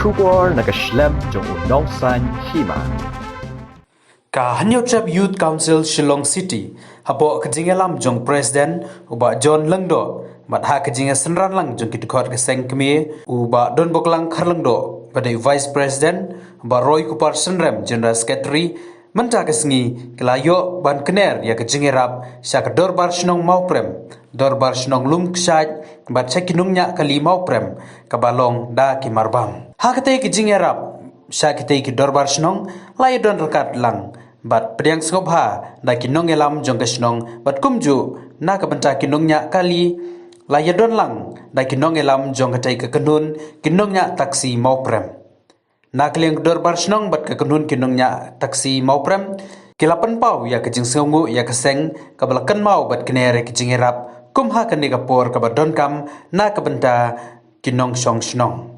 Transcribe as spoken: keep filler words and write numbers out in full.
Khubor na ka shlem jong u nongsan hima. Ka Hynñiewtrep Youth Council Shillong City, hapoh ka jingïalam jong President u Bah John Lyngdoh, bad ha ka jingïasynran lang jong ki dkhot ka seng kmie, u Bah Donboklang Kharlyngdoh, bad u Vice President, u Bah Roy Kupar Synrem, General Secretary, mynta ka sngi ki la ïoh ban kner ïa ka jingïarap sha ka Dorbar Shnong Mawprem, Dorbar Shnong Lumkshait, bad sha ki nongñiah kali Mawprem, kaba long da ki marbam. Ha katei ka jingïarap sha katei ki Dorbar Shnong, la ïadon ryngkat lang bad pdiang sngewbha da ki nongïalam jong ka shnong, bad kumjuh na ka bynta ki nongñiah kali, la ïadon lang da ki nongïalam jong katei ka kynhun ki nongñiah taksi Mawprem. Na ka liang ka Dorbar Shnong bad ka kynhun ki nongñiah taksi Mawprem, ki la pynpaw ïa ka jingsngewnguh ïa ka seng, kaba la kynmaw bad kner ïa ka jingïarap kum ha kane ka por kaba donkam na ka bynta ki nongshong shnong.